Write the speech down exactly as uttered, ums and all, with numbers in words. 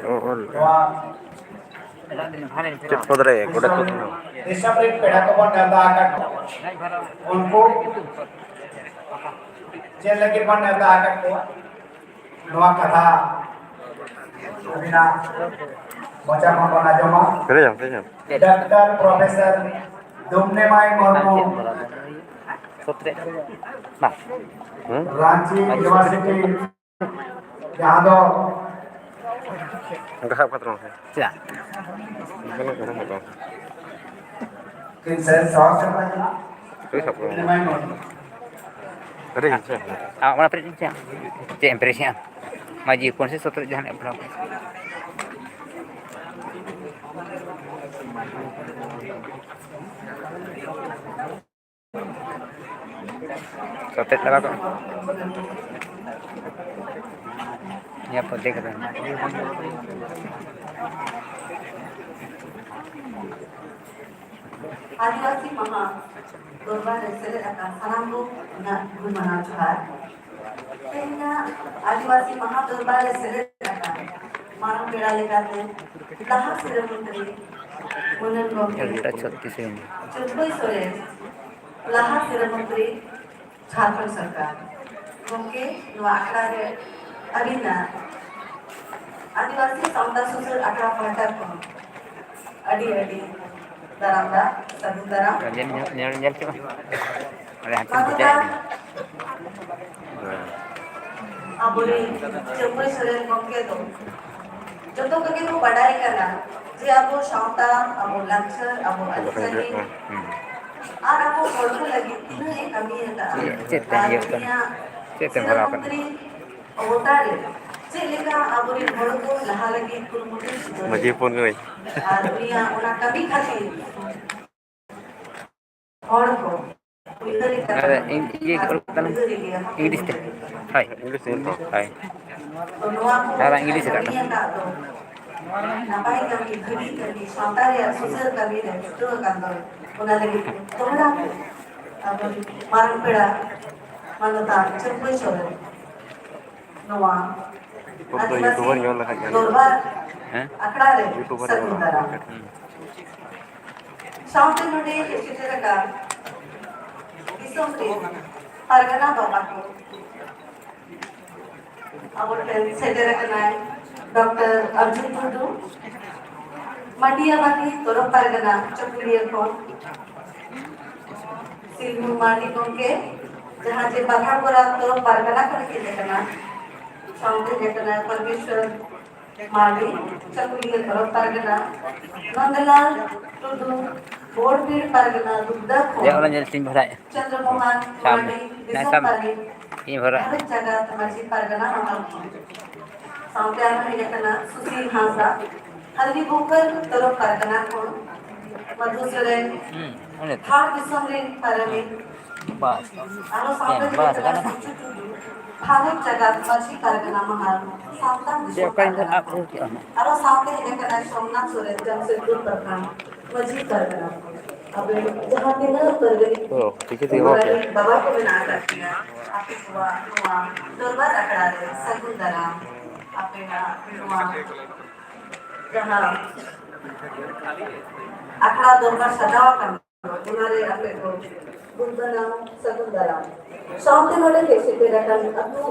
ᱚ, ᱚᱞ᱾ ᱱᱚᱣᱟ ᱪᱮᱫ ᱯᱚᱫ ᱨᱮ ᱜᱚᱰᱮᱛ ᱠᱚ ᱛᱟᱦᱮᱱᱟ? ᱫᱤᱥᱚᱢ ᱨᱮᱱ ᱯᱮᱲᱟ ᱠᱚᱵᱚᱱ ᱱᱮᱣᱛᱟ ᱟᱠᱟᱫ ᱠᱚᱣᱟ, ᱩᱱᱠᱩ ᱪᱮᱫ ᱞᱟᱹᱜᱤᱫ ᱵᱚᱱ ᱱᱮᱣᱛᱟ ᱟᱠᱟᱫ ᱠᱚᱣᱟ? ᱱᱚᱣᱟ ᱠᱟᱛᱷᱟ ᱟᱹᱵᱤᱱᱟᱜ ᱢᱚᱪᱟ ᱠᱷᱚᱱ ᱵᱚᱱ ᱟᱸᱡᱚᱢᱟ᱾ ᱞᱟᱹᱭᱟᱢ, ᱞᱟᱹᱭᱟᱢ᱾ ᱰᱟᱠᱛᱟᱨ ᱯᱨᱚᱯᱷᱮᱥᱚᱨ ᱫᱩᱢᱱᱮᱢᱟᱭ ᱢᱩᱨᱢᱩ, ᱦᱮᱸ? ᱨᱟᱸᱪᱤ ᱤᱭᱩᱱᱤᱵᱷᱟᱨᱥᱤᱴᱤ, ᱡᱟᱦᱟᱸ ᱫᱚ ᱚᱱᱠᱟ ᱥᱟᱵ ᱠᱟᱛᱮ ᱨᱚᱲ ᱢᱮ᱾ ᱪᱮᱫᱟᱜ? ᱚᱱᱠᱟ ᱥᱟᱵ ᱠᱟᱛᱮ ᱨᱚᱲ ᱢᱮ᱾ ᱪᱮᱫ ᱮᱢ ᱯᱮᱨᱮᱡ ᱤᱧ ᱪᱮᱫ? ᱪᱮᱫ ᱮᱢ ᱯᱮᱨᱮᱡ ᱠᱮᱜᱼᱟ? ᱢᱟᱹᱡᱷᱤ ᱦᱚᱯᱚᱱ ᱥᱮ ᱥᱚᱛᱨᱮ ᱡᱟᱦᱟᱱᱟᱜ ᱯᱟᱲᱦᱟᱣ? ᱥᱚᱛᱨᱮ ᱛᱟᱞᱟ ᱫᱚ᱾ ᱱᱤᱭᱟᱹ ᱯᱚᱨ ᱫᱮᱠᱷ ᱨᱮ᱾ ᱟᱹᱫᱤᱵᱟᱹᱥᱤ ᱢᱟᱦᱟ ᱫᱚᱨᱵᱟᱨ ᱨᱮ ᱥᱮᱞᱮᱫ ᱟᱠᱟᱱ ᱥᱟᱱᱟᱢ ᱠᱚ ᱤᱧᱟᱹᱜ ᱜᱩᱱ ᱢᱟᱱᱟᱣ ᱡᱚᱦᱟᱨ᱾ ᱛᱮᱦᱮᱧᱟᱜ ᱟᱹᱫᱤᱵᱟᱹᱥᱤ ᱢᱟᱦᱟ ᱫᱚᱨᱵᱟᱨ ᱨᱮ ᱥᱮᱞᱮᱫ ᱟᱠᱟᱱ ᱢᱟᱨᱟᱝ ᱯᱮᱲᱟ ᱞᱮᱠᱟᱛᱮ ᱞᱟᱦᱟ ᱥᱤᱨᱟᱹ ᱢᱚᱱᱛᱨᱤ ᱢᱟᱹᱱᱟᱱ ᱜᱚᱢᱠᱮ ᱪᱷᱚᱛᱨᱤᱥ ᱦᱩᱭᱱᱟ᱾ ᱪᱟᱹᱢᱯᱟᱹᱭ ᱥᱚᱨᱮᱱ, ᱞᱟᱦᱟ ᱥᱤᱨᱟᱹ ᱢᱚᱱᱛᱨᱤ, ᱡᱷᱟᱲᱠᱷᱚᱸᱰ ᱥᱚᱨᱠᱟᱨ᱾ ᱜᱚᱢᱠᱮ, ᱱᱚᱣᱟ ᱟᱠᱷᱲᱟ ᱨᱮ ᱟᱹᱵᱤᱱᱟᱜ ᱟᱹᱫᱤᱵᱟᱹᱥᱤ ᱥᱟᱶᱛᱟ ᱥᱩᱥᱟᱹᱨ ᱟᱠᱷᱲᱟ ᱯᱟᱦᱴᱟ ᱠᱷᱚᱱ ᱟᱹᱰᱤ ᱟᱹᱰᱤ ᱫᱟᱨᱟᱢ ᱫᱟᱜ, ᱥᱟᱹᱜᱩᱱ ᱫᱟᱨᱟᱢ᱾ ᱧᱮᱞ, ᱧᱮᱞ, ᱧᱮᱞ, ᱧᱮᱞ ᱪᱚ᱾ ᱚᱸᱰᱮ ᱦᱟᱱᱛᱮ ᱵᱟᱝ ᱵᱷᱮᱡᱟᱭᱮᱫ ᱫᱟ᱾ ᱵᱤᱱ᱾ ᱟᱵᱚᱨᱮᱱ ᱪᱟᱹᱢᱯᱟᱹᱭ ᱥᱚᱨᱮᱱ ᱜᱚᱢᱠᱮ ᱫᱚ ᱡᱚᱛᱚ ᱠᱚᱜᱮ ᱵᱚ ᱵᱟᱰᱟᱭ ᱠᱟᱱᱟ ᱡᱮ ᱟᱵᱚ ᱥᱟᱶᱛᱟ, ᱟᱵᱚ ᱞᱟᱠᱪᱟᱨ, ᱟᱵᱚ ᱟᱹᱨᱤᱪᱟᱹᱞᱤ ᱦᱩᱸ᱾ ᱟᱨ ᱟᱵᱚ ᱦᱚᱲ ᱠᱚ ᱞᱟᱹᱜᱤᱫ ᱛᱤᱱᱟᱹᱜ ᱮ ᱠᱟᱹᱢᱤ ᱟᱠᱟᱫᱼᱟ᱾ ᱪᱮᱫ, ᱪᱮᱫ ᱛᱮ ᱟᱨ ᱤᱭᱟᱹᱜ ᱠᱟᱱᱟ? ᱩᱱᱤᱭᱟᱜ ᱪᱮᱫ ᱛᱮᱢ ᱥᱤᱨᱟᱹ ᱵᱷᱚᱨᱟᱣ ᱠᱟᱱᱟ? ᱢᱚᱱᱛᱨᱤ ᱚᱵᱚᱛᱟᱨ ᱨᱮ ᱪᱮᱫ ᱞᱮᱠᱟ ᱟᱵᱚᱨᱮᱱ ᱦᱚᱲ ᱠᱚ ᱞᱟᱦᱟ ᱞᱟᱹᱜᱤᱫ ᱠᱩᱨᱩᱢᱩᱴᱩᱭ ᱪᱷᱩᱴᱟᱹᱣ ᱢᱟᱹᱡᱷᱤ ᱞᱮᱱᱟ᱾ ᱦᱚᱯᱚᱱ ᱠᱟᱹᱱᱟᱹᱧ᱾ ᱟᱨ ᱩᱱᱤᱭᱟᱜ ᱚᱱᱟ ᱠᱟᱹᱢᱤ ᱠᱷᱟᱹᱛᱤᱨ ᱦᱚᱲ ᱠᱚ ᱩᱭᱦᱟᱹᱨ ᱚᱱᱟ ᱫᱚ ᱤᱧ ᱤᱭᱟᱹ ᱟᱨ ᱚᱞ ᱠᱟᱱᱟ᱾ ᱩᱭᱦᱟᱹᱨ ᱤᱫᱤᱭᱟ ᱦᱟᱯᱮᱱ ᱤᱝᱞᱤᱥ ᱛᱮ᱾ ᱫᱤᱱ ᱨᱮ᱾ ᱦᱳᱭ᱾ ᱤᱝᱞᱤᱥ ᱛᱮ ᱧᱮᱞ ᱛᱟᱢ᱾ ᱦᱳᱭ᱾ ᱛᱚ ᱱᱚᱣᱟ ᱠᱚ ᱟᱨ ᱤᱝᱞᱤᱥ ᱡᱟᱦᱟᱸᱭ ᱨᱮ ᱠᱟᱹᱢᱤ ᱠᱟᱱᱟ᱾ ᱟᱠᱟᱫ ᱫᱚ, ᱱᱟᱯᱟᱭ ᱠᱟᱹᱢᱤ, ᱵᱷᱟᱹᱜᱤ ᱠᱟᱹᱢᱤ, ᱥᱟᱶᱛᱟ ᱨᱮᱭᱟᱜ ᱥᱩᱥᱟᱹᱨ ᱠᱟᱹᱢᱤ ᱨᱮ ᱪᱷᱩᱴᱟᱹᱣ ᱟᱠᱟᱱ ᱫᱚ, ᱚᱱᱟ ᱞᱟᱹᱜᱤᱫ ᱫᱚᱦᱲᱟ ᱛᱮ ᱢᱟᱨᱟᱝ ᱯᱮᱲᱟ ᱢᱟᱱᱚᱛᱟᱱ ᱪᱟᱹᱢᱯᱟᱹᱭ ᱥᱚᱨᱮᱱ ᱱᱚᱣᱟ ᱯᱚᱫᱽᱫᱚ ᱟᱹᱫᱤᱵᱟᱹᱥᱤ ᱭᱩᱴᱩᱵᱟᱨ ᱧᱮᱞ ᱞᱮᱠᱷᱟᱡ ᱧᱮᱞᱚᱜᱼᱟ᱾ ᱫᱚᱨᱵᱟᱨ ᱦᱮᱸ? ᱟᱠᱷᱲᱟ ᱨᱮ ᱭᱩᱴᱩᱵᱟᱨ ᱥᱟᱹᱜᱩᱱ ᱧᱮᱞᱚᱜᱼᱟ᱾ ᱫᱟᱨᱟᱢ᱾ ᱦᱩᱸ᱾ ᱥᱟᱶᱛᱮ ᱱᱚᱰᱮ ᱥᱮᱴᱮᱨ ᱟᱠᱟᱱ ᱫᱤᱥᱚᱢ ᱨᱮᱱ ᱯᱟᱨᱜᱟᱱᱟ ᱵᱟᱵᱟ ᱠᱚ, ᱟᱵᱚ ᱴᱷᱮᱱ ᱥᱮᱴᱮᱨ ᱟᱠᱟᱱᱟᱭ ᱰᱚᱠᱴᱚᱨ ᱚᱨᱡᱩᱱ ᱴᱩᱰᱩ, ᱢᱟᱹᱴᱤᱭᱟᱵᱟᱹᱫᱤ ᱛᱚᱨᱚᱯ ᱯᱟᱨᱜᱟᱱᱟ ᱪᱟᱹᱠᱩᱞᱤᱭᱟᱹ ᱠᱷᱚᱱ, ᱥᱤᱞᱢᱩ ᱢᱟᱨᱰᱤ ᱜᱚᱢᱠᱮ, ᱡᱟᱦᱟᱸ ᱡᱮ ᱵᱟᱫᱷᱟᱯᱩᱨᱟ ᱛᱚᱨᱚᱯ ᱯᱟᱨᱜᱟᱱᱟ ᱠᱷᱚᱱ ᱦᱮᱡ ᱟᱠᱟᱱᱟ, ᱥᱟᱶᱛᱮ ᱦᱮᱡ ᱟᱠᱟᱱᱟᱭ ᱯᱚᱨᱢᱮᱥᱣᱚᱨ ᱢᱟᱨᱰᱤ, ᱪᱟᱹᱠᱩᱞᱤᱭᱟᱹ ᱛᱚᱨᱚᱯ ᱯᱟᱨᱜᱟᱱᱟ, ᱱᱚᱱᱫᱚᱞᱟᱞ ᱴᱩᱰᱩ, ᱵᱳᱲᱵᱤᱲ ᱯᱟᱨᱜᱟᱱᱟ ᱫᱩᱜᱽᱫᱟ ᱠᱷᱚᱱ, ᱫᱮ, ᱚᱱᱟ ᱧᱮᱞ ᱛᱤᱧ ᱵᱷᱚᱨᱟᱜ᱾ ᱪᱚᱱᱫᱨᱚ ᱢᱳᱦᱚᱱ ᱥᱟᱵ ᱢᱮ᱾ ᱢᱟᱨᱰᱤ, ᱱᱟᱭ ᱫᱤᱥᱚᱢ ᱥᱟᱵ ᱢᱮ᱾ ᱯᱟᱨᱤ, ᱤᱧ ᱵᱷᱚᱨᱟᱜ᱾ ᱵᱷᱟᱨᱚᱛ ᱡᱟᱠᱟᱛ ᱢᱟᱹᱡᱷᱤ ᱯᱟᱨᱜᱟᱱᱟ ᱦᱟᱲᱟᱢ ᱠᱷᱚᱱ᱾ ᱥᱟᱶᱛᱮ ᱟᱨᱦᱚᱸ ᱦᱮᱡ ᱟᱠᱟᱱᱟ ᱥᱩᱥᱤᱞ ᱦᱟᱸᱥᱫᱟ, ᱦᱟᱞᱫᱤ ᱵᱩᱠᱟᱹᱨ ᱛᱚᱨᱚᱯ ᱯᱟᱨᱜᱟᱱᱟ ᱠᱷᱚᱱ, ᱢᱚᱫᱷᱩ ᱥᱚᱨᱮᱱ, ᱦᱩᱸ, ᱩᱱᱤ ᱫᱚ᱾ ᱫᱷᱟᱲ ᱫᱤᱥᱚᱢ ᱨᱮᱱ ᱯᱟᱨᱟᱱᱤᱠ, ᱵᱟᱥ᱾ ᱟᱨᱦᱚᱸ ᱥᱟᱶᱛᱮ ᱦᱮᱸ, ᱦᱮᱡ ᱵᱟᱥ ᱟᱠᱟᱱᱟ ᱜᱟᱱᱚᱜᱼᱟ᱾ ᱥᱩᱪᱤ ᱴᱩᱰᱩ, ᱵᱷᱟᱨᱚᱛ ᱡᱟᱠᱟᱛ ᱢᱟᱹᱡᱷᱤ ᱯᱟᱨᱜᱟᱱᱟ ᱢᱟᱦᱟᱞ, ᱥᱟᱱᱛᱟᱲ ᱪᱮᱫ ᱫᱤᱥᱚᱢ ᱚᱠᱟᱧ ᱯᱟᱨᱜᱟᱱᱟ ᱟᱯ ᱠᱷᱚᱱ᱾ ᱨᱩᱣᱟᱹᱲ ᱠᱮᱫᱼᱟ ᱦᱟᱸᱜ? ᱟᱨᱦᱚᱸ ᱥᱟᱶᱛᱮ ᱦᱮᱡ ᱟᱠᱟᱱᱟ ᱥᱳᱢᱱᱟᱛᱷ ᱥᱚᱨᱮᱱ, ᱡᱟᱢᱥᱮᱫᱽᱯᱩᱨ ᱯᱨᱚᱠᱷᱚᱸᱰ ᱢᱟᱹᱡᱷᱤ ᱯᱟᱨᱜᱟᱱᱟ ᱠᱷᱚᱱ᱾ ᱟᱯᱮ ᱡᱟᱦᱟᱸ ᱛᱤᱱᱟᱹᱜ ᱯᱟᱨᱜᱟᱱᱤᱠ ᱚ, ᱴᱷᱤᱠ ᱜᱮ, ᱴᱷᱤᱠ ᱜᱮ, ᱯᱟᱨᱟᱱᱤᱠ ᱵᱟᱵᱟ ᱠᱚ ᱢᱮᱱᱟᱜ ᱟᱠᱟᱫ ᱯᱮᱭᱟ, ᱟᱯᱮ ᱠᱚᱣᱟᱜ ᱱᱚᱣᱟ ᱫᱚᱨᱵᱟᱨ ᱟᱠᱷᱲᱟ ᱨᱮ ᱥᱟᱹᱜᱩᱱ ᱫᱟᱨᱟᱢ᱾ ᱟᱯᱮᱭᱟᱜ ᱱᱚᱣᱟ ᱡᱟᱦᱟᱸ ᱟᱠᱷᱲᱟ ᱫᱚᱨᱵᱟᱨ ᱥᱟᱡᱟᱣ ᱟᱠᱟᱱ, ᱚᱱᱟ ᱨᱮ ᱟᱯᱮ ᱠᱚ ᱜᱩᱱ ᱢᱟᱱᱟᱣ ᱥᱟᱹᱜᱩᱱ ᱫᱟᱨᱟᱢ᱾ ᱥᱟᱶᱛᱮ ᱱᱚᱰᱮ ᱦᱮᱡ ᱥᱮᱴᱮᱨ ᱟᱠᱟᱱ ᱟᱹᱛᱩ